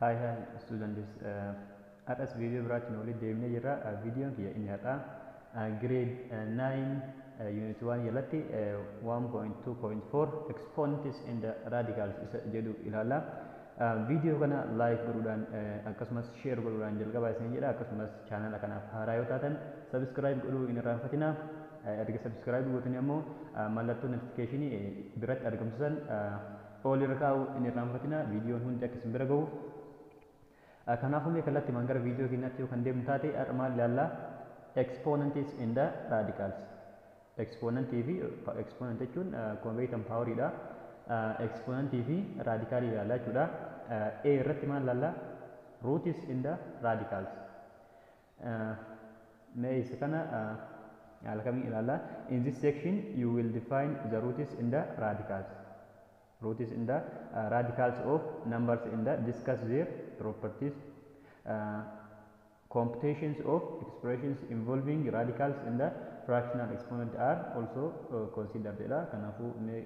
Hi hi students, har'as viidiyoo biraatiin walitti deebinee jirra. Viidiyoon kiyya inni har'aa grade 9 unit 1 jalatti 1.2.4 exponents and radicals isa jedhu ilaalla. Viidiyoo kana like godhuudhaan akkasumas share godhuudhaan jalqabaa isin jedha. Akkasumas chaanala kanaaf haaraa yoo taatan subscribe godhuu hin irraanfatinaa. Erga subscribe gootanii ammoo mallattoo notification biratti argamtu san all irra kaa'uu hin irraanfatinaa, viidiyoon hundi akka isin bira gahuuf. Kanaafuu mee kallattiimaan gara viidiyoo keenyaatti yoo kan deemnu taate, har'a maal ilaallaa? Exponents and the radicals. Exponentii fi exponent jechuun akkuma beektan poweriidha. Exponentii fi radicalii ilaallaa jechuudha. A irratti maal ilaallaa? Roots and the radicals. Mee isa kana haala kamiin ilaallaa? In this section you will define the roots and the radicals. Roots and the radicals of numbers and the discuss their properties. Computations of expressions involving radicals and the fractional exponent are also considered jedha. Kanaafuu mee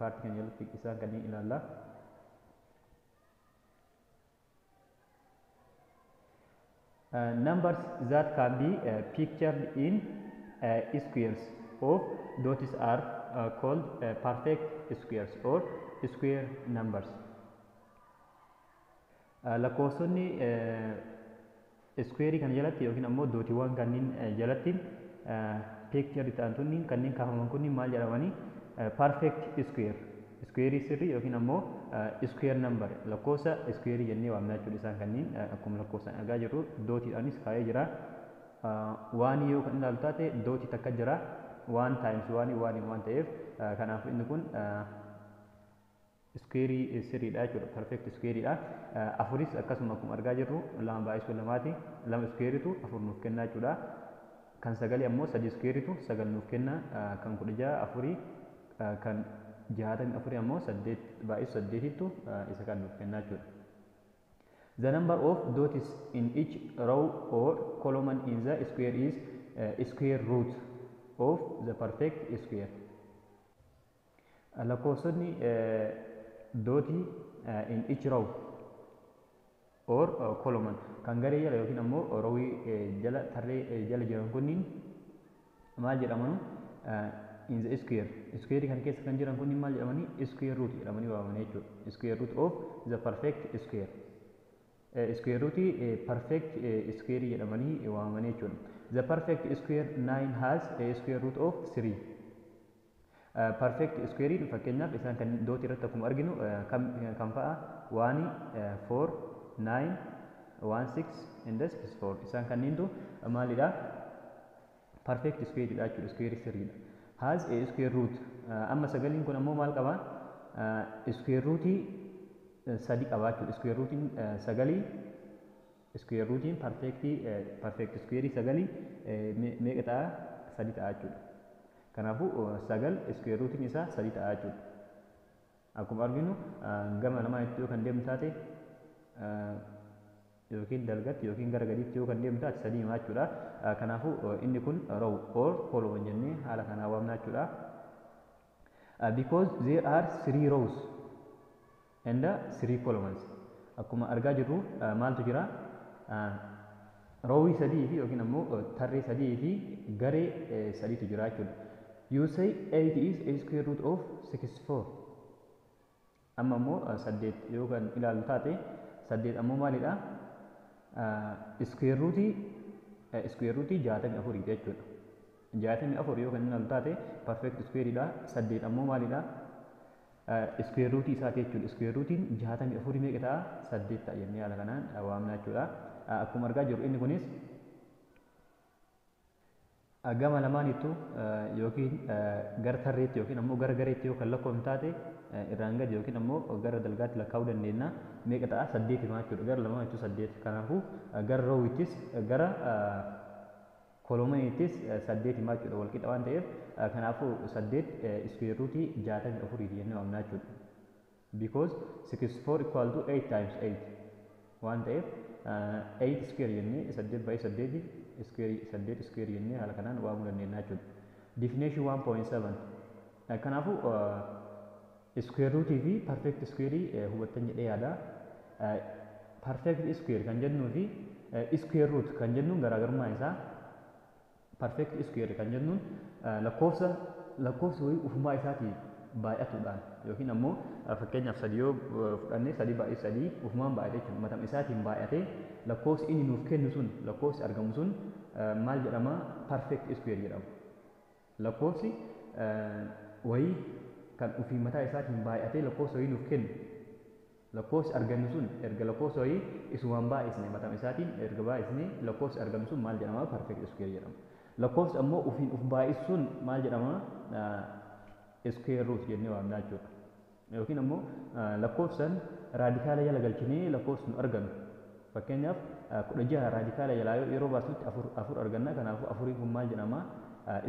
paartii kana jalatti isaan kanneen ilaalla. Numbers that can be pictured in squares of dots are called perfect squares or square numbers. Lakkoofsonni square kana jalatti yookiin ammoo dootiiwwan kanneen jalatti picture ta'an tunniin kanneen kaafaman kunniin maal jedhamanii? Perfect square, square sirrii yookiin ammoo square number, lakkoofsa square jennee waamna jechuudha. Isaan kanneen akkuma lakkoofsaan argaa jirru dootiidhaanis kaa'ee jira. Waan yoo kan ilaalu taate dootii takka jira, 1 times 1 1 waan ta'eef, kanaaf inni kun square sirriidha jechuudha, perfect squareidha. Afuris akkasuma akkuma argaa jirru lama baay'isuu lamaati, lama squareetu afur nuuf kenna jechuudha. Kan sagalii ammoo sadi squareetu sagal nuuf kenna. Kan 16 afurii, kan 64 ammoo saddeet baay'isu saddeetittu isa kan nuuf kenna jechuudha. The number of dots in each row or column in the square is square root of the perfect square. Lakkoofsonni dootii in each row or column kan garee jala yookiin ammoo rowii jala tarree jala jiran kunniin maal jedhamanu? In the square, square kan keessa kan jiran kunniin maal jedhamanii? Square root jedhamanii waamamanii jechuudha. Square root of the perfect square. Square root perfect square jedhamanii waamamanii jechuudha. The perfect square 9 has a square root of 3. Perfect square fakkeenyaaf isaan kan dootii irratti akkuma arginu kan fa'a? 1 4 9 1 6 and 4, isaan kanneentu maalidha? Perfect square dha jechuudha, square sirriidha. Has a square root. Amma sagaliin kun ammoo maal qaba? Square root sadi qaba jechuudha. Square rootiin sagalii, square rootiin perfect square sagalii meeqa ta'a? Sadi ta'a jechuudha. Kanaafuu sagal square rootiin isaa sadi ta'a jechuudha. Akkuma arginu gama lamaanitti yoo kan deemu taate, yookiin dalgatti yookiin gara gadiitti yoo kan deemu taate, sadii himaa jechuudha. Kanaafuu inni kun row or column jennee haala kanaa waamna jechuudha. Because there are three rows and three columns. Akkuma argaa jirru maaltu jira? Rowii sadii fi yookiin ammoo tarree sadii fi garee sadiitu jira jechuudha. You say 8 is a square root of 64. Amma ammoo saddeet yoo kan ilaallu taate, saddeet ammoo maalidha? Square rootii 64 jechuudha. 64 yoo kan ilaallu taate perfect squareidha. Saddeet ammoo maalidha? Square rootii isaati jechuudha. Square rootiin 64 meeqa ta'a? Saddeet ta'a jennee haala kanaan waamna jechuudha. Akkuma argaa jirru inni kunis gama lamaanittuu yookiin gara tarreetti yookiin ammoo gara gareetti yoo kan lakkoofnu taate, irraan gadi yookiin ammoo gara dalgaatti lakkaa'uu dandeenya. Meeqa ta'a? Saddeet himaa jechuudha. Gara lamaanittuu saddeet. Kanaafuu gara rowittis gara columniittis saddeet himaa jechuudha, wal qixa waan ta'eef. Kanaafuu saddeet square rootii 64 jennee waamna jechuudha. Because 64 equal to 8 times 8 waan ta'eef, 8 square jennee, saddeet baay'ee saddeeti square, saddeet square jennee haala kanaan waamuu dandeenya jechuudha. Definition 1.7. Kanaafuu square rootii fi perfect square hubattan jedhee yaada. Perfect square kan jennuu fi square root kan jennuun garaagarummaan isaa, perfect square kan jennuun lakkoofsa wayii ufumaa isaatii baay'atuudhaan yookiin ammoo fakkeenyaaf sadii yoo fudhanne, sadii baay'ee sadii ufumaan baay'ate jechuudha. Matama isaatiin baay'atee lakkoofsi inni nuuf kennu sun, lakkoofsi argamu sun maal jedhama? Perfect square jedhama. Lakkoofsi wayii kan ofii mataa isaatiin baay'atee lakkoofsa wayii nuuf kennu, lakkoofsi argannu sun erga lakkoofsa wayii isumaan baay'isne, matama isaatiin erga baay'isne, lakkoofsi argamu sun maal jedhama? Perfect square jedhama. Lakkoofsi ammoo ofiin uf baay'isuun maal jedhama? Square root jennee waamna jechuudha. Yookiin ammoo lakkoofsan raadikaala jala galchinee lakkoofsi nu argannu, fakkeenyaaf 16 raadikaala jalaa yeroo baasnutti afur afur arganna. Kanaafuu afuriin kun maal jedhama?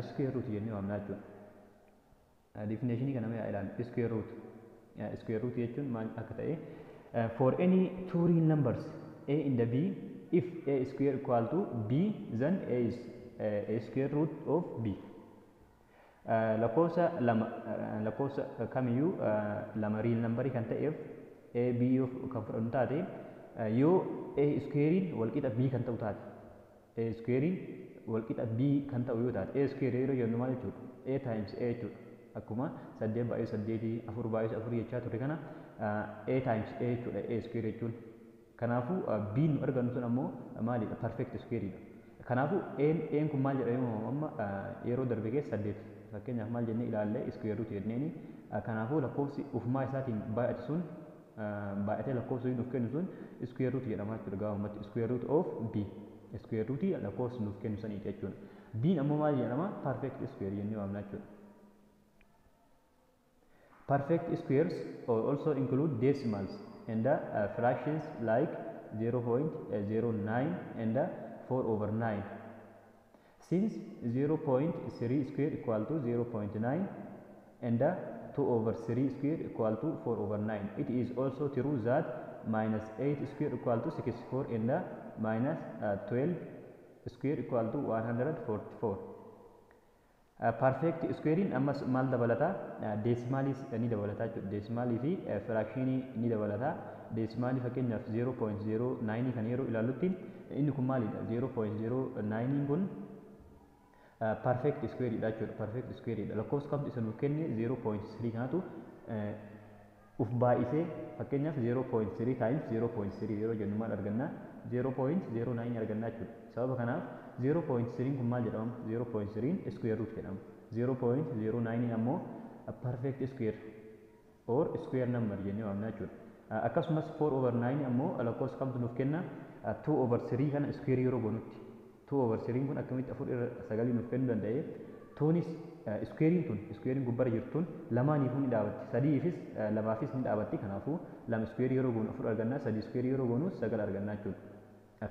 Square root jennee waamna jechuudha. Definitionii kana mee ilaallu. Square root. Square root jechuun maal akka ta'e: for any two real numbers a and b, if a square equal to b, then a is a square root of b. Lakkoofsa lama, lakkoofsa kamiyyuu lama real numberii kan ta'eef a, b yoo kan fudhannu taate, yoo a squarein walqixa b kan ta'u taate, a squarein walqixa b kan ta'u yoo taate, a square yeroo jennu maal jechuudha? A times a jechuudha. Akkuma saddeet baay'ee saddeetii, afur baay'ee afurii jechaa ture kana, a times a jechuudha a square jechuun. Kanaafuu b nu argannu sun ammoo maalidha? Perfect squareidha. Kanaafuu een kun maal jedhamee amma yeroo darbe keessa saddeet fakkeenyaaf maal jennee ilaalle? Square root jenneeni. Kanaafuu lakkoofsi ufumaa isaatiin baay'atu sun, baay'atee lakkoofsa nuuf kennu sun square root jedhama jechuudha. Gabaabumatti square root of b square root lakkoofsi nuuf kennu saniiti jechuudha. B'n ammoo maal jedhama? Perfect square jennee waamna jechuudha. Perfect squares also include decimals and fractions like 0.09 and 4 over 9. Since 0.3 square equal to 0.9 and 2 over 3 square equal to 4 over 9, it is also true that minus 8 square equal to 64 and minus 12 square equal to 144. Perfect squarein ammas maal dabalata? Decimaalis ni dabalata jechuudha. Decimaalii fi fractionii ni dabalata. Decimaalii fakkeenyaaf 0.09 kan yeroo ilaallutti inni kun maalidha? 0.09 kun perfect squareidha jechuudha. Perfect squareidha. Lakkoofsa kamtu isa nuuf kenne? 0.3 kanatu uf baay'isee. Fakkeenyaaf 0.3 times 0.3 yeroo jennu maal arganna? 0.09 arganna jechuudha. Sababa kanaaf 0.3 kun maal jedhama? 0.3 square root jedhama. 0.09 ammoo perfect square or square number jennee waamna jechuudha. Akkasumas 4 over 9 ammoo lakkoofsa kamtu nuuf kenna? 2 over 3 kana square yeroo goonutti. 2 over 3 kun akkamitti afur irra sagalii nuuf kennuu danda'e? Tuunis squarein tun, squarein gubbarra jirtuun lamaaniifuu ni dhaabatti. Sadiifis lamaafis ni dhaabatti. Kanaafuu lama square yeroo goonu afur arganna. Sadii square yeroo goonu sagal arganna jechuudha.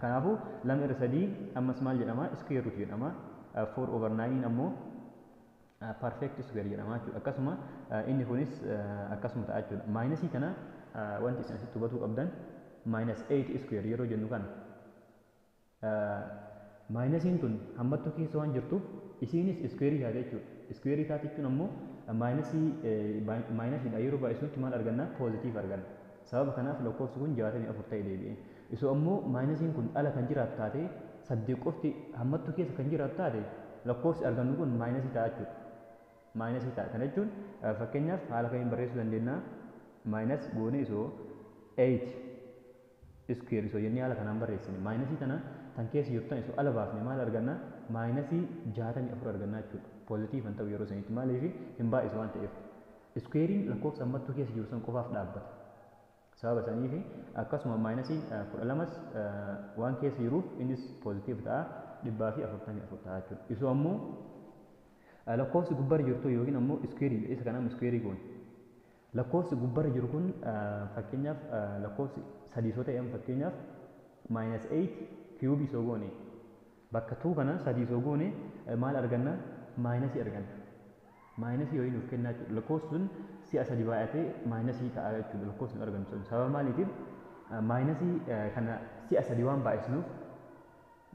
Kanaafuu lama irra sadii ammas maal jedhama? Square root jedhama. 4 over 9 ammoo perfect square jedhama jechuudha. Akkasuma inni kunis akkasuma ta'a jechuudha. Minusii kana wanti isin asitti hubatuu qabdan, minus 8 square yeroo jennu kana minusiin tun hammattuu keessa waan jirtuuf isiinis square taate jechuudha. Square taate jechuun ammoo minusii minusiidha yeroo baay'isutti maal arganna? Positive arganna. Sababa kanaaf lakkoofsi kun 64 ta'e deebi'e. Isoo ammoo minusiin kun ala kan jiraatu taate, saddeet qofti hammattuu keessa kan jiraatu taate, lakkoofsi argannu kun minusii ta'a jechuudha. Minusii ta'a. Kana jechuun fakkeenyaaf haala kamiin barreessuu dandeenya? Minus goone isoo 8 square isoo jennee haala kanaan barreessine, minusii tana tan keessa jirtu tan isoo ala baafne maal arganna? Minusii 64 arganna jechuudha. Positive hin ta'u yeroo sanitti. Maaliif? Hin baay'isu waan ta'eef. Squarein lakkoofsa hammattuu keessa jiru san qofaaf dhaabbata. Sababa saniif akkasuma minusiin 12s waan keessa jiruuf innis positive ta'a, 144 ta'a jechuudha. Isoo ammoo lakkoofsi gubbarra jirtu yookiin ammoo squareii isa kanaan squareii goone. Lakkoofsi gubbarra jiru kun fakkeenyaaf lakkoofsi sadii soo ta'e, fakkeenyaaf minus 8 cubeii soo goone, bakka two kana sadii soo goone maal arganna? Minusii arganna. Minusii wayii nuuf kennaa jechuudha. Lakkoofsi sun si'a sadi baay'atee minusii ta'a jechuudha lakkoofsi nu argannu sun. Sababa maaliitiif? Minusii kana si'a sadi waan baay'isnuuf.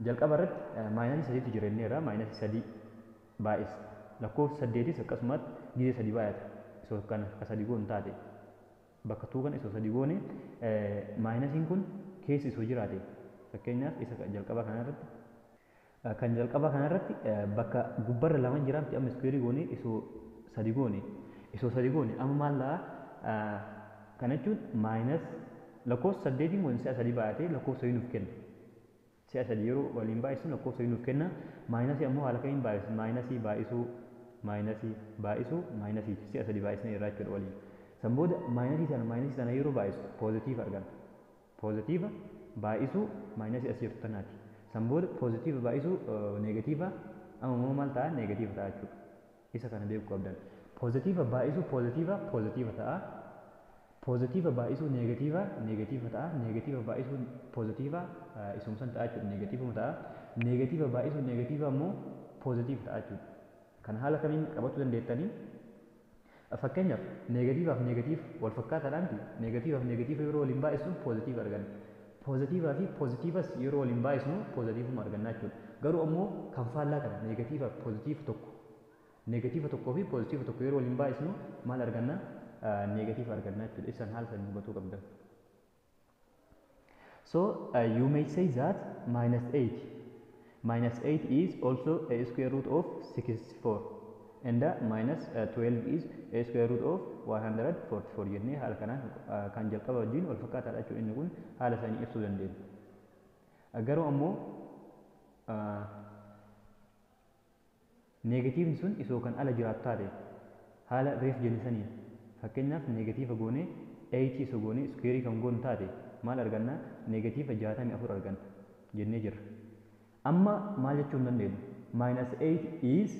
Jalqaba irratti minusii sadiitu jira inneerra, minusii sadii baay'isa. Lakkoofsi saddeetis akkasumatti gizee sadii baay'ata. Isoo kana ka sadii goonu taate, bakka two kana isoo sadii goone minusiin kun keessa isoo jiraate, fakkeenyaaf isa jalqaba kanarratti, kan jalqaba kanarratti bakka gubbarra lama jiraamti, amma square goone isoo sadi goone, isoo sadi goone amma maal ta'a? Kana jechuun minus lakkoofsa saddeetiin kun si'a sadi baay'atee lakkoofsa nuuf kenna. Si'a sadi yeroo waliin baay'isnu lakkoofsa nuuf kenna. Minusii ammoo haala kamiin baay'isu? Minusii baay'isuu minusii baay'isuu minusii si'a sadi baay'isnee irraa jechuudha waliin. San booda minusii sana yeroo baay'isu positive arganna. Positive baay'isuu minusii as jirtu tanaati. San booda positive baay'isuu negative amma immoo maal ta'a? Negative ta'a jechuudha. Isa kana beekuu qabdan. Positive baay'isuu positive positive ta'a. Positive baay'isuu negative negative ta'a. Negative baay'isuu positive isumsan ta'a jechuudha. Negativeuma ta'a. Negative baay'isuu negative ammoo positive ta'a jechuudha. Kana haala kamiin qabachuu dandeettanii? Fakkeenyaaf negativeaaf negative wal fakkaataadhaan miti. Negativeaaf negative yeroo waliin baay'isnu positive arganna. Positiveaa fi positiveas yeroo waliin baay'isnu positiveuma arganna jechuudha. Garuu ammoo kan faallaa kana negativeaaf positive tokko, negative tokkoo fi positive tokko yeroo waliin baay'isnu maal arganna? Negative arganna jechuudha. Isaan haala sanii hubatuu qabdan. So you may say that minus 8 minus 8 is also a square root of 64 and minus 12 is a square root of 144 jennee haala kanaan kan jalqaba wajjin wal fakkaataadha jechuudha. Inni kun haala sanii ibsuu dandeenya. Garuu ammoo negativeni sun isoo kan ala jiraatu taate, haala reef jenne saniin, fakkeenyaaf negative goonee 8 isoo goonee square kan goonu taate maal arganna? Negative 64 arganna jennee jirra. Amma maal jechuu hin dandeenyu? Minus 8 is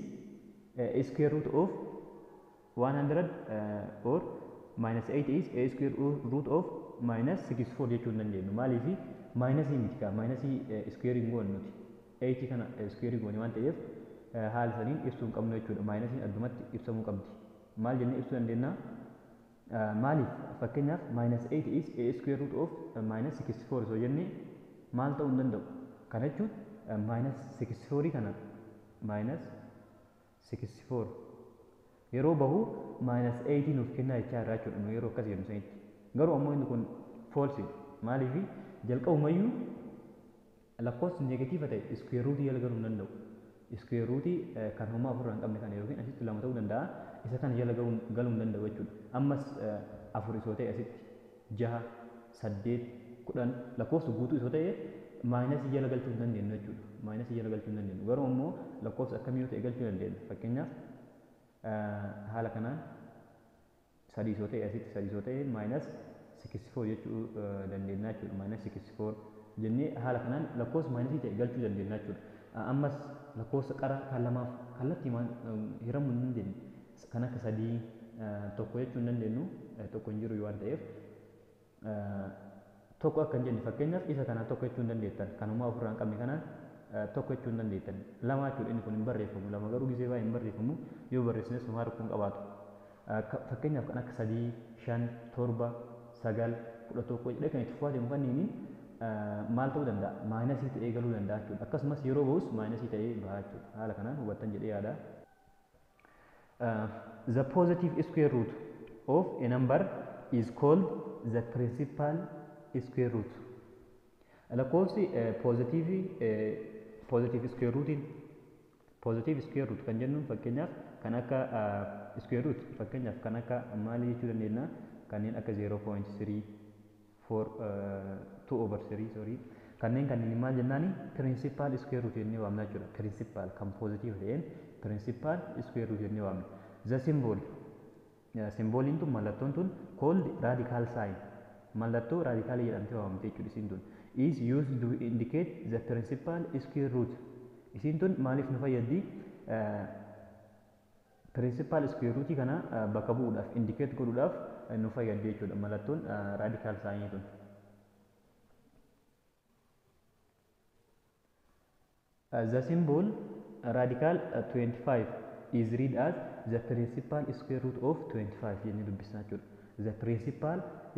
a square root of 100 or minus 8 is a square root of minus 64 jechuu hin dandeenyu. Maaliif? Minusii miti kaa, minusii square hin goonu nuti. 8 kana square goone waan ta'eef haala saniin ibsuu hin qabnu jechuudha. Minusiin addumatti ibsamuu qabdi. Maal jennee ibsuu dandeenya? Maaliif? Fakkeenyaaf minus 8 is a square root of minus 64 osoo jennee maal ta'uu hin danda'u? Kana jechuun minus 64 kana, minus 64 yeroo bahu minus 8 nuuf kennaa jechaa irraa jechuudha nu yeroo akkas jennu sanitti. Garuu ammoo inni kun false. Maaliif? Jalqabumayyuu lakkoofsi negative ta'e square root jala galuu hin danda'u. Square root kan homaa ofirraa hin qabne kana yookiin asitti lama ta'uu danda'a. Isa kana jala galuu hin danda'u jechuudha. Ammas afur isoo ta'e asitti, jaha, saddeet, 10, lakkoofsa guutuu isoo ta'e minusii jala galchuu hin dandeenyu jechuudha. Minusii jala galchuu hin dandeenyu. Garuu ammoo lakkoofsa akkamii yoo ta'e galchuu dandeenya? Fakkeenyaaf haala kanaan sadii isoo ta'e, asitti sadii isoo ta'e, minus 64 jechuu dandeenya jechuudha. Minus 64 jennee haala kanaan lakkoofsa minusii ta'e galchuu dandeenya jechuudha. Ammas lakkoofsa qara kan lamaaf kallattii hiramuu hin dandeenye kan akka sadii, tokko jechuu hin dandeenyu, tokko hin jiru waan ta'eef. Tokko akka hin jenne, fakkeenyaaf isa kana tokko jechuu hin dandeettan. Kanuma ofirraa hin qabne kanaan tokko jechuu hin dandeettan. Lama jechuudha. Inni kun hin barreeffamu. Lama garuu gisee baay'ee hin barreeffamu. Yoo barreessines homaa rakkoo hin qabaatu. Fakkeenyaaf kan akka sadii, shan, torba, sagal, 11 jedhee kan itti fufaa deemu kanniini maal ta'uu danda'a? Minusii ta'ee galuu danda'a jechuudha. Akkasumas yeroo bahus minusii ta'ee baha jechuudha. Haala kanaan hubattan jedhee yaada. The positive square root of a number is called the principal square root. Lakkoofsi positive, positive square rootiin, positive square root kan jennuun fakkeenyaaf kan akka square root, fakkeenyaaf kan akka maalii jechuu dandeenya? Kanneen akka 0.3 4 2 over 3, sorry, kanneen maal jennaani? Principal square root jennee waamna jechuudha. Principal kan positive ta'een principal square root jennee waamna. The symbol, symboliin tun, mallattoon tun called radical sign, mallattoo radicalii jedhamtee waamamte jechuudha. Isiin tun is used to indicate the principal square root. Isiin tun maaliif nu fayyaddi? Principal square root kana bakka bu'uudhaaf, indicate godhuudhaaf nu fayyaddi jechuudha mallattoon radical sign tun. The symbol radical 25 is read as the principal square root of 25 jennee dubbisna jechuudha. The principal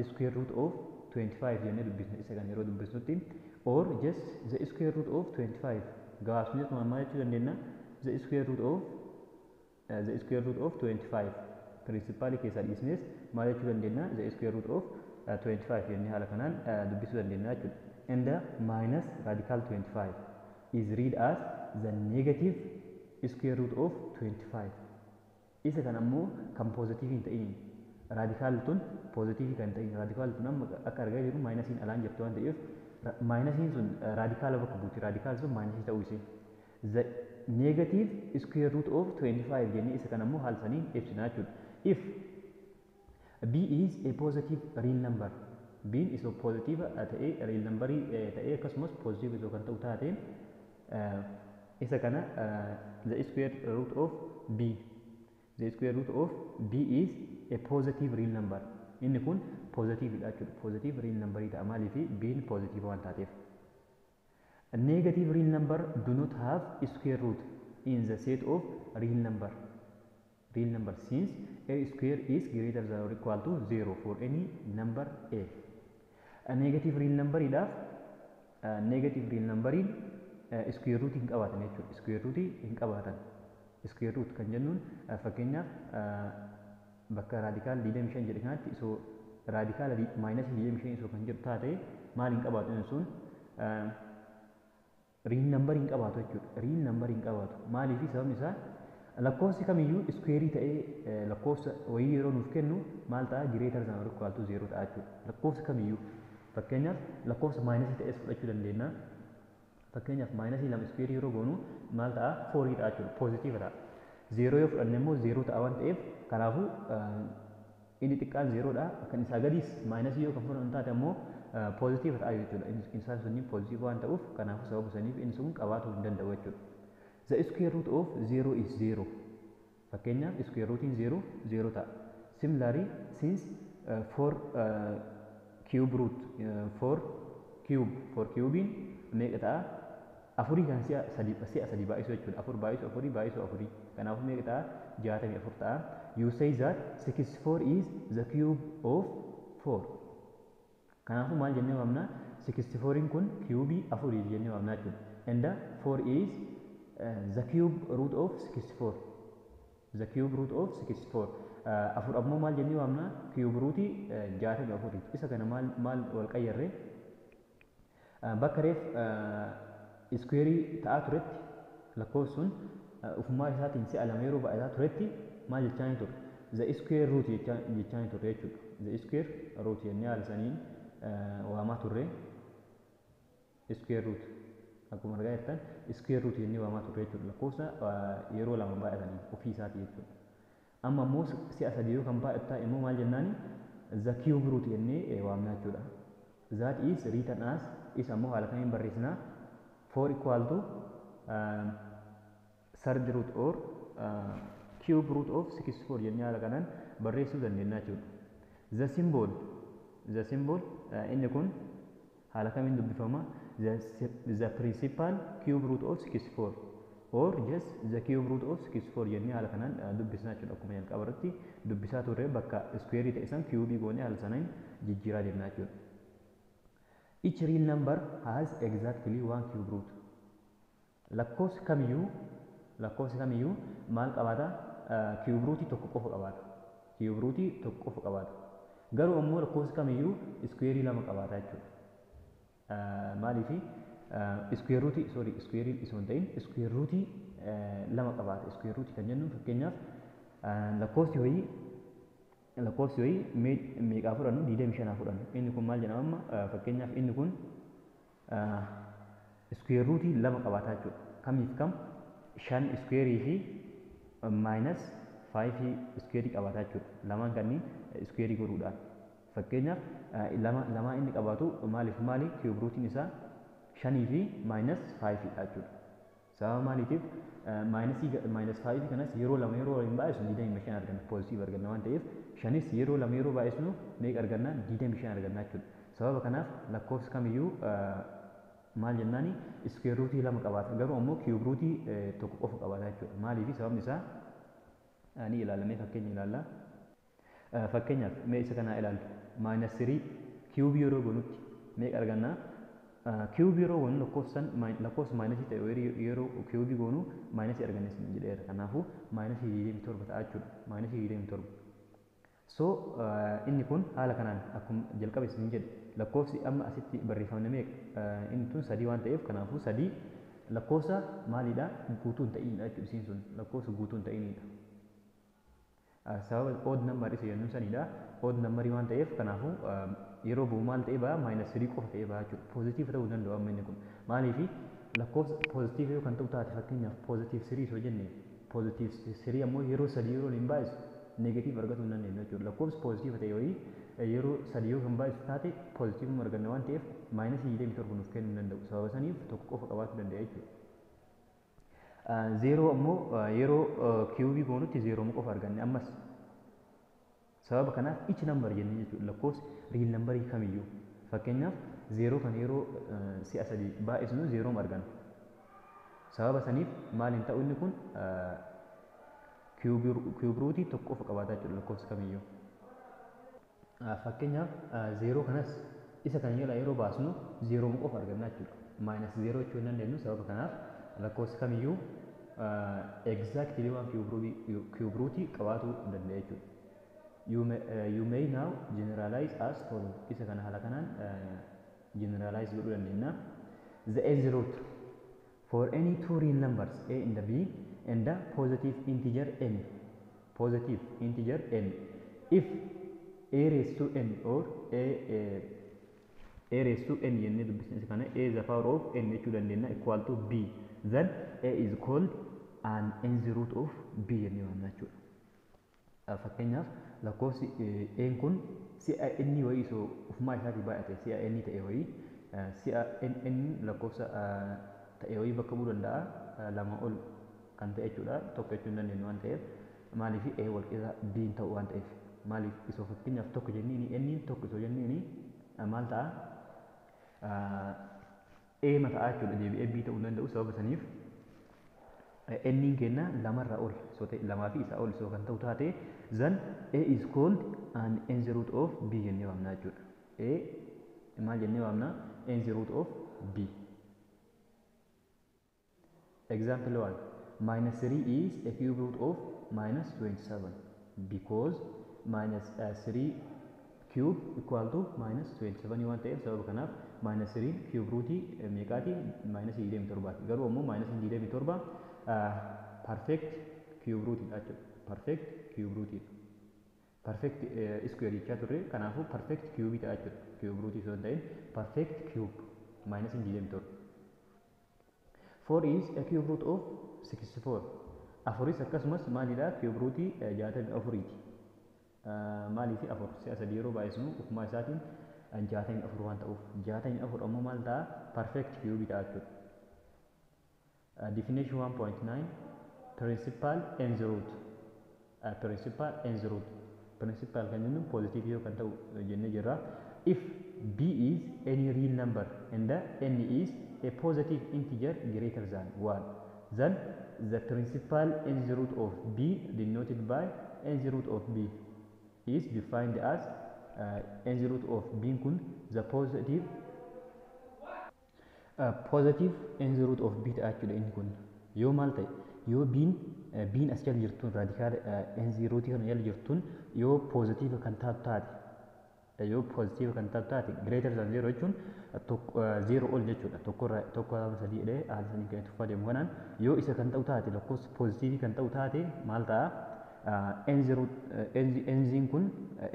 square root of 25 jennee dubbisna isa kan yeroo dubbisnutti, or just the square root of 25 gabaabsinee maal jechuu dandeenya? The square root of 25. Principal keessaa dhiisnes maal jechuu dandeenya? The square root of 25 jennee haala kanaan dubbisuu dandeenya jechuudha. And minus radical 25 is read as the negative square root of 25. Isa kan ammoo kan positive hin ta'in, radical tun positive kan ta'in, radical tun amma akka argaa jirru minusiin alaan jirtu waan ta'eef, minusiin sun radicala bakka buuti. Radical sun minusii ta'uu isee. The negative square root of 25 jennee isa kan ammoo haala saniin ibsina jechuudha. If b is a positive real number, b is a positive ta'ee, real number ta'ee, akkasumas positive isoo kan ta'u taate, isa kana the square root of b is a positive real number. Inni kun positive dha jechuudha. Positive real number ta'a. Maaliif? B positive waan taateef. Negative real number do not have square root in the set of real number since a square is greater than or equal to 0 for any number a. A negative real number idhaaf negative real numberiin square root hin qabaatan jechuudha. Square root hin qabaatan. Square root kan jennuun, fakkeenyaaf, bakka radical 25 jedhe kanatti isoo radical minus 25 isoo kan jedhu taate, maal hin qabaatu? Inni sun real number hin qabaatu jechuudha. Real number hin qabaatu. Maaliif? Sababni isaa lakkoofsi kamiyyuu square ta'ee lakkoofsa wayii yeroo nuuf kennu maal ta'a? Greater than or equal to 0 ta'a jechuudha. Lakkoofsi kamiyyuu, fakkeenyaaf, lakkoofsa minusii ta'es fudhachuu dandeenya. Fakkeenyaaf, minusii 2 square yeroo goonu maal ta'a? Fourii ta'a jechuudha. Positive ta'a. Zeeroo yoo fudhanne immoo zeeroo ta'a waan ta'eef, kanaafuu inni xiqqaan zeeroodha. Kan isaa gadiis minusii yoo kan fudhannu taate ammoo positive ta'a jechuudha. Isaan sunniin positive waan ta'uuf, kanaafuu sababa saniif inni sun qabaatuu hin danda'u jechuudha. The square root of 0 is 0. Fakkeenyaaf, square rootiin 0 0 ta'a. Similarly, since 4 cube root, 4 cube, 4 cubiin meeqa ta'a? Afurii kan si'a sadii baay'isu jechuudha. Afur baay'isu afurii baay'isu afurii. Kanaafuu meeqa ta'a? 64 ta'a. You say that 64 is the cube of 4. Kanaafuu maal jennee waamna? 64 kun cubeii afurii jennee waamna jechuudha. And 4 is the cube root of 64. The cube root of 64. Afur ammoo maal jennee waamna? Cube rootii 64. Isa kana maal maal wal qayyarree? Bakka reef squareii ta'aa turetti, lakkoofsi sun ufumaa isaatiin si'a lama yeroo baay'ataa turetti maal jechaa ni ture? The square root jechaa ni turre jechuudha. The square root jennee haala saniin waamaa turre. Square root, akkuma argaa jirtan, square root jennee waamaa turre jechuudha. Lakkoofsa yeroo lama baay'atanii ofii isaatii jechuudha. Amma immoo si'a sadii yoo kan baay'atu ta'e immoo maal jennaani? The cube root jennee waamna jechuudha. That is written as, isa immoo haala kamiin barreessinaa? 4 equal to third root or cube root of 64 jennee haala kanaan barreessuu dandeenya jechuudha. The symbol, inni kun haala kamiin dubbifama? The principal cube root of 64 or just the cube root of 64 jennee haala kanaan dubbisna jechuudha. Akkuma jalqaba irratti dubbisaa turre, bakka square ta'e san cubeii goonee haala sanaan jijjiiraa deemna jechuudha. Each real number has exactly one cube root. Lakkoofsi kamiyyuu maal qabaata? Cube rootii tokko qofa qabaata. Cube rootii tokko qofa qabaata. Garuu ammoo lakkoofsi kamiyyuu square lama qabaata jechuudha. Maaliifi square rootii, sorry, square osoo hin ta'in square rootii lama qabaata. Square rootii kan jennu, fakkeenyaaf, lakkoofsi wayii meeqaa fudhannu? 25 fudhannu. Inni kun maal jedhama amma? Fakkeenyaaf, inni kun square rootii lama qabaata jechuudha. Kamiif kam? 5 squareii fi minus 5 squareii qabaata jechuudha. Lamaan kanneen squareii godhuudhaan. Fakkeenyaaf, lama lamaa inni qabaatu maaliif maali? Cube rootiin isaa shanii fi minus 5 dha jechuudha. Sababa maaliitiif? Minusii minus 5 kanas yeroo lama yeroo waliin baay'isnu 25 arganna, positive arganna waan ta'eef, shanis yeroo lama yeroo baay'isnu meeqa arganna? 25 arganna jechuudha. Sababa kanaaf lakkoofsi kamiyyuu maal jennaani? Square rootii lama qabaata, garuu ammoo cube rootii tokko qofa qabaata jechuudha. Maaliif? Sababni isaa ni ilaalamee fakkeenya ilaalla. Fakkeenyaaf, mee isa kanaa ilaallu. Minus 3 cubeii yeroo goonutti meeqa arganna? Cubeii yeroo goonu, lakkoofsan lakkoofsa minusii ta'e yeroo cubeii goonu minusii arganna isin jedheera. Kanaafuu minusii 27 ta'a jechuudha. Minusii 27. So inni kun haala kanaan akkuma jalqaba isin jedhe, lakkoofsi amma asitti barreeffamne meeqa? Inni tun sadii waan ta'eef, kanaafuu sadii lakkoofsa maalidha? Guutuu hin ta'inidha jechuudha. Isiin sun lakkoofsa guutuu hin ta'inidha. Sababa odd number isa jennuun sanidha. Odd number waan ta'eef, kanaafuu yeroo bu'u maal ta'ee ba'a? Minus 3 qofa ta'ee ba'a jechuudha. Positive ta'uu hin danda'u amma inni kun. Maaliifi? Lakkoofsa positive yoo kan ta'u taate, fakkeenyaaf positive 3 osoo jenne, positive 3 ammoo yeroo sadii yeroo hin baay'isu negative argachuu hin dandeenyu jechuudha. Lakkoofsi positive ta'e wayii yeroo sadii yoo kan baay'isu taate positive arganna waan ta'eef, minus 27 nuuf kennuu hin danda'u. Sababa saniif tokko qofa qabaachuu danda'a jechuudha. Zeeroo ammoo yeroo cube goonutti zeeroo qofa arganne ammas. Sababa kanaaf each number jennee jechuudha, lakkoofsi real numberii kamiyyuu. Fakkeenyaaf, zeeroo kan yeroo si'a sadii baay'isnu zeeroo arganna. Sababa saniif maal hin ta'u? Inni kun cube rootii tokko qofa qabaata jechuudha lakkoofsi kamiyyuu. Fakkeenyaaf, zeeroo kanas isa kan jala yeroo baasnu zeeroo qofa arganna jechuudha. Minus zeeroo jechuu hin dandeenyu. Sababa kanaaf lakkoofsi kamiyyuu exactly waan cube rootii qabaatuu danda'a jechuudha. You may now generalize as follow. Isa kana haala kanaan generalize godhuu dandeenya. The nth root for any two real numbers a and b and the positive integer n, positive integer n, if a raised to n or a raised to n jennee dubbisne, isa kana a the power of n jechuu dandeenya, equal to b, then a is called an nth root of b jennee waamna jechuudha. Fakkeenyaaf, lakkoofsi n kun si'a inni wayii isoo ufumaa isaatii baay'ate, si'a inni ta'e wayii, si'a n lakkoofsa ta'e wayii bakka bu'uu danda'a, lama ol kan ta'e jechuudha. Tokko jechuu hin dandeenyu waan ta'eef. Maaliif? A wal qixa b ta'u waan ta'eef. Maaliif? Isoo fakkeenyaaf tokko jenniini, n tokko isoo jenniini maal ta'a? A mataa jechuudha, deebi'ee b ta'uu hin danda'u. Sababa saniif n kenna lamarraa ol isoo ta'e, lamaa fi isaa ol isoo kan ta'u taate, then a is called an nth root of b jennee waamna jechuudha. A maal jennee waamna? Nth root of b. Example 1: minus 3 is a cube root of minus 27 because minus 3 cube equal to minus 27 waan ta'eef, sababa kanaaf minus 3 cube rootii meeqaati? Minus 27. Garuu ammoo minus 27 perfect cube rootiidha jechuudha. Perfect cube rootiidha. Perfect square jechaa turre, kanaafuu perfect cube ta'a jechuudha. Cube rootii osoo hin ta'in perfect cube minus 27. 4 is a cube root of 64. Afuris akkasumas maalidha? Cube rootii 64ti. Maaliif? Afur si'a sadii yeroo baay'isnu ufumaa isaatiin 64 waan ta'uuf, 64 ammoo maal ta'a? Perfect cube ta'a jechuudha. Definition 1.9, principal nth root. Principal nth root. Principal kan jennu positive yoo kan ta'u jennee jirra. If b is any real number and the n is a positive integer greater than 1, then the principal nth root of b, denoted by nth root of b, is defined as nth root of b kun the positive nth root of b ta'a jechuudha. Inni kun yoo maal ta'e? Yoo b'n as jala jirtuun, radical nth root kana jala jirtuun, yoo positive kan taatu taate, yoo positive kan taatu taate, greater than 0 jechuun zero ol jechuudha. Tokko irraa, tokko, lama, sadii jedhee haala sanii kan itti fufaa deemu kanaan yoo isa kan ta'u taate, lakkoofsa positive kan ta'u taate maal ta'a? Nthiin kun,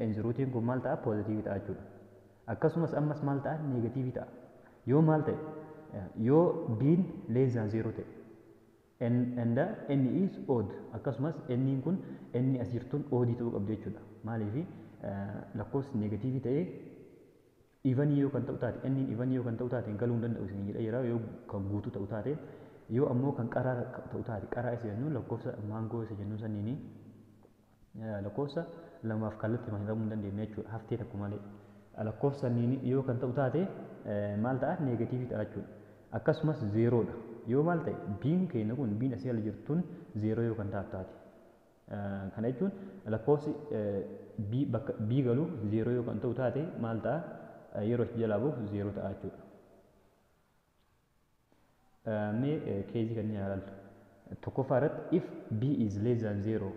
nth rootiin kun maal ta'a? Positive ta'a jechuudha. Akkasumas ammas maal ta'a? Negative ta'a. Yoo maal ta'e? Yoo b'n less than 0 ta'e and n is odd, akkasumas n kun, n as jirtuun odd ta'uu qabdi jechuudha. Maaliif? Lakkoofsi negative ta'ee even yoo kan ta'u taate, n even yoo kan ta'u taate galuu hin danda'u isin jedha jira, yoo kan guutuu ta'u taate. Yoo ammoo kan qaraa ta'u taate, qaraa isa jennuun lakkoofsa maangoo isa jennuun saniini, lakkoofsa lamaaf kallattii hiramuu hin dandeenye jechuudha, haftee tokko malee. Lakkoofsa saniini yoo kan ta'u taate maal ta'a? Negative ta'a jechuudha. Akkasumas zeeroodha. Yoo maal ta'e? B'n keenya kun, b'n asii ala jirtuun zeeroo yoo kan taatu taate, kana jechuun lakkoofsi b bakka b galu zeeroo yoo kan ta'u taate maal ta'a? Yeroo achi jalaa bu'u zeeroo ta'a jechuudha. Mee case kanneen ilaallu. Tokkoffaa irratti, if b is less than 0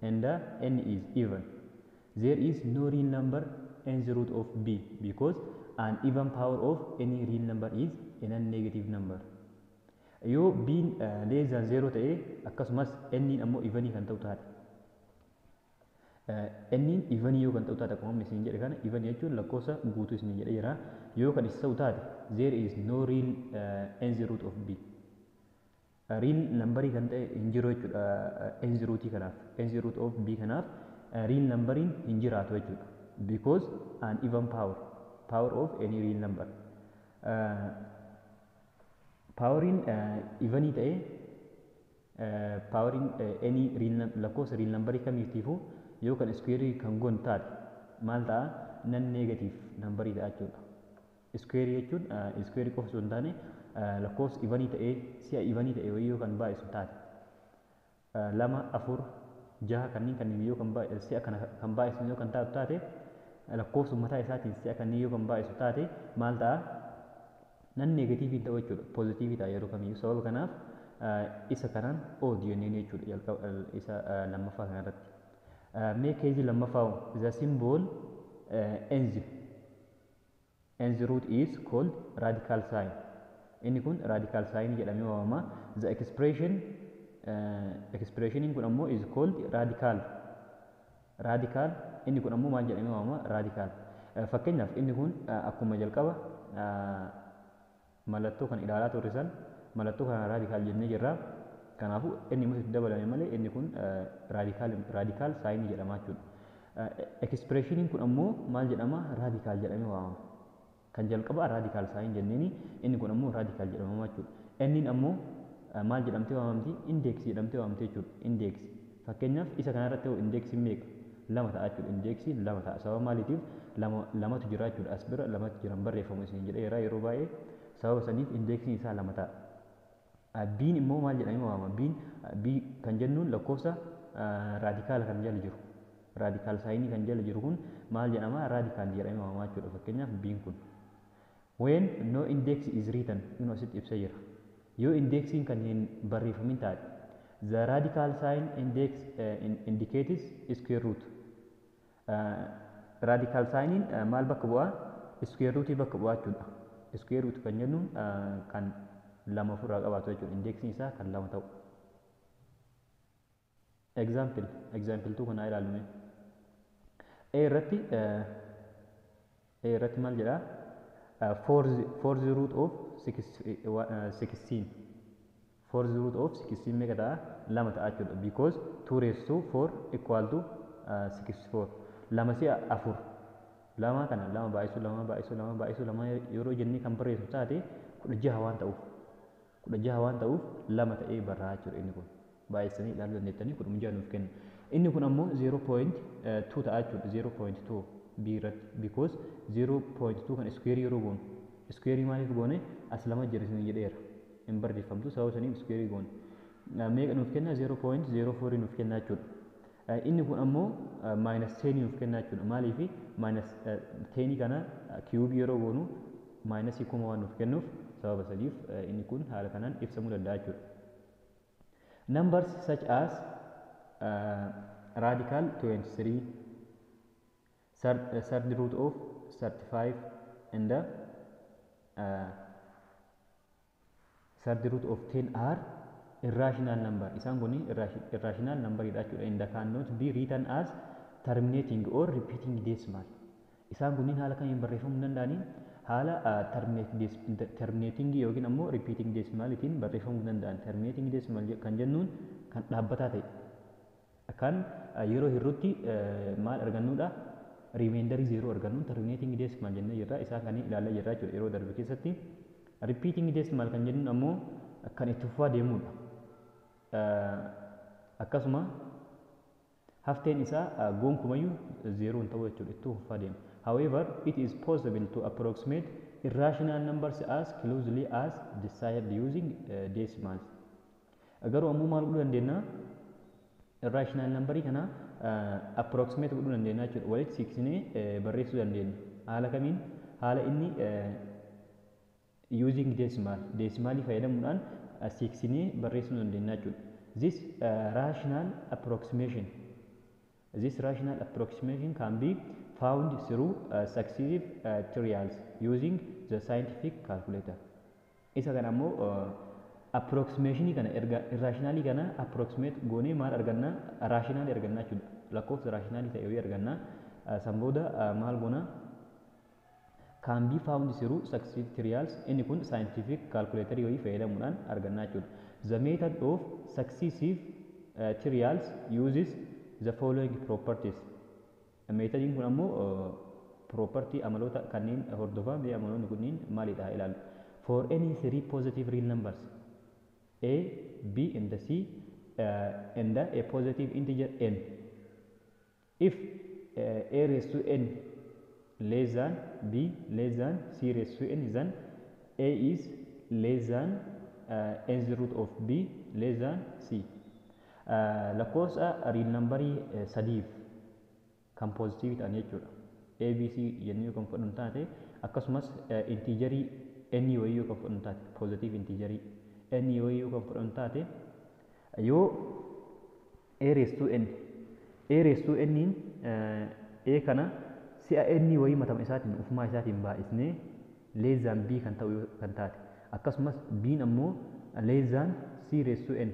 and n is even, There is no real number nth root of b because an even power of any real number is a non-negative number. Yoo b'n less than 0 ta'e, akkasumas n ammoo evenii kan ta'u taate, n evenii yoo kan ta'u taate, akkuma isin jedhe kana, even jechuun lakkoofsa guutuu isin jedhe jira, yoo kan isa ta'u taate, there is no real nth root of b, real numberii kan ta'e hin jiru jechuudha. Nth rootii kanaaf, nth root of b kanaaf real numberiin hin jiraatu jechuudha, because an even power of any real number, poweriin evenii ta'e, poweriin any real, lakkoofsa real numberii kamiitiifuu yoo kan square kan goon taate maal ta'a? Non negative numberii ta'a jechuudha. Square jechuun square qofa osoo hin taane, lakkoofsa evenii ta'ee si'a evenii ta'e wayii yoo kan baay'isu taate, lama, afur, jaha kanneen yoo kan si'a kana kan baay'isu yoo kan taatu taate, lakkoofsa mataa isaatiin si'a kanneen yoo kan baay'isu taate maal ta'a? Non negativeii ta'u jechuudha, positiveii ta'a yeroo kamiyyuu. Sababa kanaaf isa kanaan odd jenneen jechuudha jalqaba isa lammaffaa kanarratti. Mee caseii lammaffaa, the symbol nth root is called radical sign. Inni kun radical sign jedhamee waamama. The expression, expressioniin kun ammoo is called radical. Radical, inni kun ammoo maal jedhamee waamama? Radical. Fakkeenyaaf inni kun akkuma jalqaba mallattoo kan ilaalaa turre san, mallattoo kana radical jennee jirra. Kanaafuu inni immoo itti dabalame malee inni kun radical signii jedhama jechuudha. Expressioniin kun ammoo maal jedhama? Radical jedhamee waamama. Kan jalqaba radical sign jenneeni, inni kun ammoo radical jedhama jechuudha. Inniin ammoo maal jedhamtee waamamti? Indexii jedhamtee waamamti jechuudha. Indexii. Fakkeenyaaf isa kanarratti hoo indexiin meeqa? Lama ta'a jechuudha. Indexiin lama ta'a. Sababa maaliitiif? Lama lamatu jira jechuudha. As bira lamatu jiran barreeffamu isin jedheera yeroo baay'ee, sababa saniif indexiin isaa lama ta'a. Biin immoo maal jedhamee waamama? Biin, b kan jennuun lakkoofsa radicala kan jala jiru. Radical signii kan jala jiru kun maal jedhama? Radical jedhamee waamama jechuudha. Fakkeenyaaf biin kun. When no index is written, inni asitti ibsee jira. Yoo indexiin kan hin barreeffamin taate, the radical sign index indicates square root. Radical signiin maal bakka bu'aa? Square rootii bakka bu'aa jechuudha. Square root kan jennuun kan lama ofirraa qabaatu jechuudha. Indexiin isaa kan lama ta'u. Example 2 kana ilaalume. A irratti maal jedhaa? Fourth root of 16. Fourth root of 16 meeqa ta'a? Lama ta'a jechuudha. Because 2 raised to 4 equal to 64. Lama si'a afur. Lama kana lama baay'isu lama baay'isu lama baay'isu lama yeroo jennee kan barreessu taate 16 waan ta'uuf. 16 waan ta'uuf lama ta'ee barraa jechuudha inni kun. Baay'isanii ilaaluu dandeettanii, 16 nuuf kenna. Inni kun ammoo 0.2 ta'a jechuudha. 0.2 b irratti, because 0.2 kan square yeroo goonu, square maaliif goone? As lama jira isin jedheera. Hin barreeffamtu, sababa saniif square goone. Meeqa nuuf kenna? 0.04 nuuf kenna jechuudha. Inni kun ammoo minus 10 nuuf kenna jechuudha. Maaliif? Minus 10 kana cube yeroo goonu minus 1000 waan nuuf kennuuf, sababa saniif inni kun haala kanaan ibsamuu danda'a jechuudha. Numbers such as radical 23, third root of 35 and third root of 10 are irrational number. Isaan kun irrational number dha jechuudha. And cannot be written as terminating or repeating decimal. Isaan kunniin haala kamiin barreeffamuu danda'anii? Haala terminating yookiin ammoo repeating decimalitiin barreeffamuu danda'an. Terminating decimal kan jennuun kan dhaabbataa ta'e, kan yeroo hirrutti maal argannuudha? Remainderii zero argannuun terminating decimal jennee jirra. Isaan kan ilaalaa jirra jechuudha yeroo darbe keessatti. Repeating decimal kan jennuun ammoo kan itti fufaa deemudha. Akkasuma hafteen isaa gonkumayyuu zero hin ta'u jechuudha, itti fufaa deema. However, it is possible to approximate irrational numbers as closely as desired using decimals. Garuu ammoo maal godhuu dandeenya? Irrational numberii kana approximate godhuu dandeenya jechuudha. Walitti siqsinee barreessuu dandeenya. Haala kamiin? Haala inni using decimal, decimalii fayyadamuudhaan siqsinee barreessuu dandeenya jechuudha. This rational approximation This rational approximation can be found through successive trials using the scientific calculator. Isa kana ammoo approximationii kana erga irrationalii kana approximate goonee maal arganna? Rationalii arganna jechuudha. Lakkoofsa rationalii ta'e wayii arganna. San booda maal goona? Can be found through successive trials, inni kun scientific calculator wayii fayyadamuudhaan arganna jechuudha. The method of successive trials uses the following properties. Methodiin kun ammoo property, amaloota kanneen hordofaa. Mee amaloonni kunniin maalidha ilaalu. For any three positive real numbers A, B and C and a positive integer n. If A raised to n less than B less than C raised to n, then A is less than nth root of B less than C. Lakkoofsa real numberii sadiif kan positive ta'an jechuudha. A, B, C jennee yoo kan fudhannu taate, akkasumas integerii n wayii yoo kan fudhannu taate, positive integerii n wayii yoo kan fudhannu taate, yoo A raised to n, A raised to n A kana si'a n wayii matama isaatiin ufumaa isaatiin baay'isnee less than B kan ta'u yoo kan taate, akkasumas B ammoo less than C raised to n,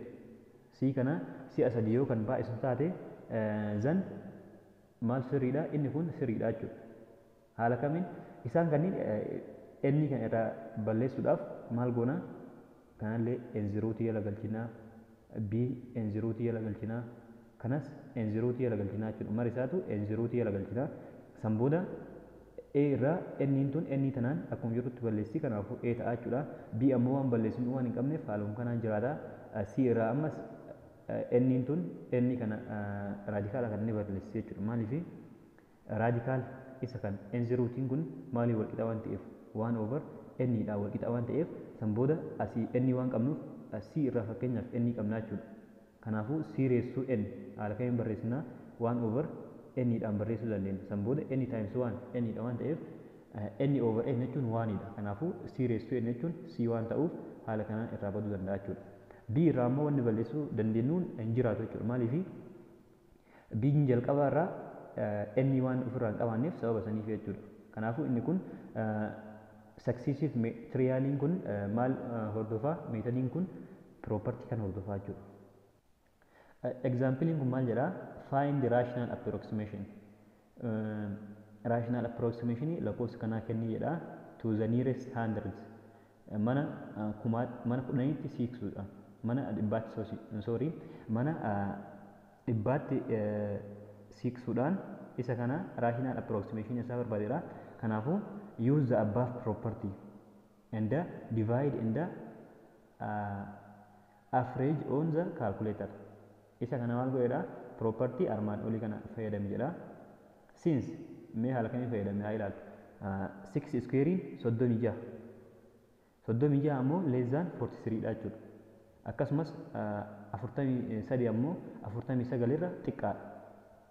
C kana si'a sadi yoo kan baay'isu taate, then maal sirriidha? Inni kun sirriidha jechuudha. Haala kamiin? Isaan kanneen inni kan irraa balleessuudhaaf maal goona? Kanallee nth rootii jala galchinaa, B nth rootii jala galchinaa, kanas nth rootii jala galchinaa jechuudha. Mara isaatu nth rootii jala galchinaa. San booda A irraa n tun n tanaan akkuma jirutti balleessi, kanaafuu A ta'a jechuudha. B ammoo waan balleessinu waan hin qabneef haaluma kanaan jiraata. C irraa ammas n tun n kana radicala kan inni balleessi jechuudha. Maaliif? Radical isa kan nth rootiin kun maalii wal qixa waan ta'eef, 1 over n dha wal qixa waan ta'eef, san booda asii n waan qabnuuf C irraa fakkeenyaaf n qabnaa jechuudha. Kanaafuu C raised to n haala kamiin barreessinaa? 1 over n dhaan barreessuu dandeenya. San booda n times 1 n dha waan ta'eef, n over n jechuun 1 dha. Kanaafuu C raised to n jechuun C waan ta'uuf haala kanaan irraa baduu danda'a jechuudha. B irraa ammoo wanni balleessuu dandeenyuun hin jiraatu jechuudha. Maaliif? B'n jalqabaa irraa n waan ofirraa hin qabaanneef sababa saniif jechuudha. Kanaafuu inni kun successive trialiin kun maal hordofaa? Methodiin kun property kan hordofaa jechuudha. Exampleiin kun maal jedhaa? Find the rational approximation. Rational approximation lakkoofsa kanaa kennii jedhaa, to the nearest hundreds. Mana kumaa, mana kudhaniitti siiqsuudha. Mana dhibbaatti, sorry, mana dhibbaatti siiqsuudhaan isa kana rational approximation isaa barbaadeedha. Kanaafuu use the above property and the divide in the average on the calculator. Isa kana maal godheedha? Property armaan olii kana fayyadame jedha. Since, mee haala kamiin fayyadame haa ilaalu. 6 square 36. 36 ammoo less than 43 dha jechuudha. Akkasumas 43 ammoo 49 irra xiqqaadha.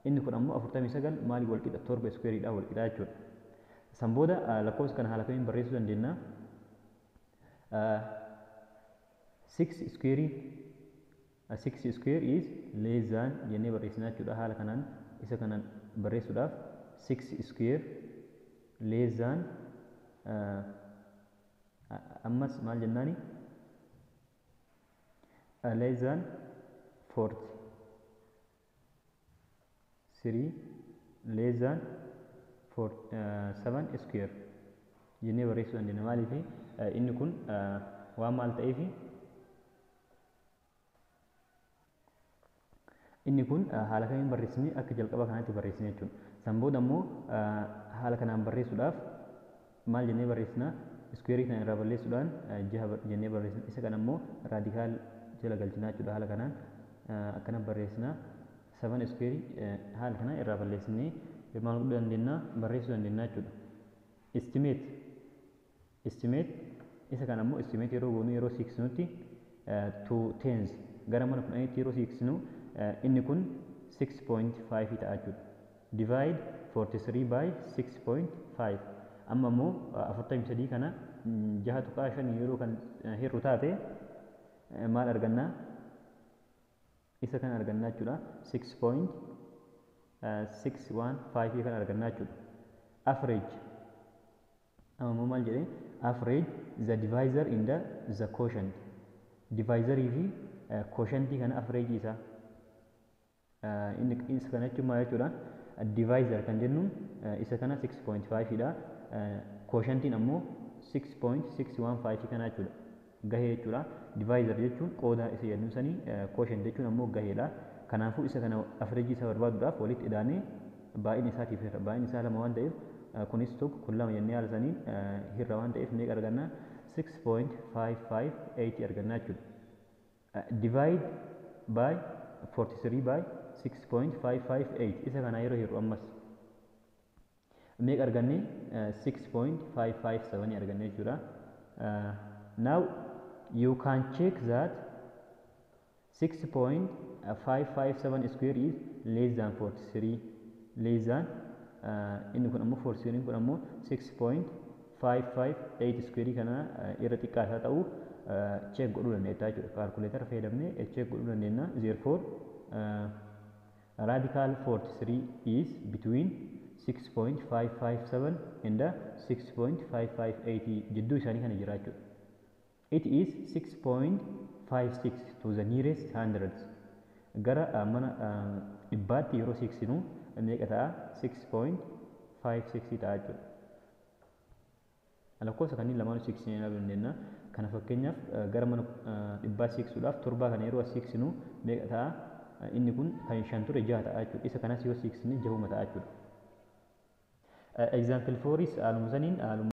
Inni kun ammoo 49 maaliif wal qixa? 7 square dha wal qixa jechuudha. San booda lakkoofsa kana haala kamiin barreessuu dandeenya? 6 square, 6 square is less than jennee barreessina jechuudha. Haala kanaan isa kanaan barreessuudhaaf 6 square less than, ammas maal jennaani, less than 43 less than 7 square jennee barreessuu dandeenya. Maaliif? Inni kun waan maal ta'eef, inni kun haala kamiin barreessine? Akka jalqaba kanaatti barreessine jechuudha. San booda immoo haala kanaan barreessuudhaaf maal jennee barreessina? Squareii kana irraa balleessuudhaan jaha jennee barreessina. Isa kana immoo radical jala galchinaa jechuudha. Haala kanaan akkana barreessina. 7 squareii haala kanaan irraa balleessinee maal godhuu dandeenya? Barreessuu dandeenya jechuudha. Estimate isa kana immoo estimate yeroo goonu, yeroo siiqsinutti, to tens, gara mana kudhaniitti yeroo siiqsinu, inni kun 6.5 ta'a jechuudha. Divide 43 by 6.5. Amma immoo 43 kana 6.5 yeroo kan hirru taate maal argannaa? Isa kana argannaa jechuudha. 6.615 kan argannaa jechuudha. Average ammoo maal jedhee? Average the divisor and the quotient. Divisorii fi quotientii kana average isaa inni isa kana jechuun maal jechuudha? Divisor kan jennuun isa kana 6.5 dha. Quotientiin ammoo 6.615 kana jechuudha. Gahee jechuudha. Divisor jechuun qooda isa jennu sanii, quotient jechuun ammoo gaheedha. Kanaafuu isa kana average isa barbaaduudhaaf walitti idaanee baay'ina isaatiif hirra. Baay'inni isaa lama waan ta'eef, kunis tokko, kun lama jennee haala saniin hirra waan ta'eef, meeqa arganna? 6.558 argannaa jechuudha. Divide by 43 by 6.558. Isa kana yeroo hirru ammas meeqa arganne? 6.557 arganne jechuudha. Now you can check that 6.557 square is less than 43, less than inni kun ammoo 43 kun ammoo 6.558 square kana irra xiqqaa isaa ta'uu check godhuu dandeetta jechuudha. Calculator fayyadamnee check godhuu dandeenya. Therefore, radical 43 is between 6.557 and 6.558 jidduu isaanii kana jira jechuudha. It is 6.56 to the nearest hundreds. Gara mana dhibbaatti yeroo siiqsinu meeqa ta'a? 6.56 ta'a jechuudha. Lakkoofsa kanneen lamaan siiqsinee ilaaluu dandeenya. Kana fakkeenyaaf gara mana dhibbaa siiqsuudhaaf torbaa kana yeroo as siiqsinu meeqa ta'a? Inni kun kan shan ture jaha ta'a jechuudha. Isa kanas yoo siiqsine jahuma ta'a jechuudha. Example 4 is haaluma saniin haaluma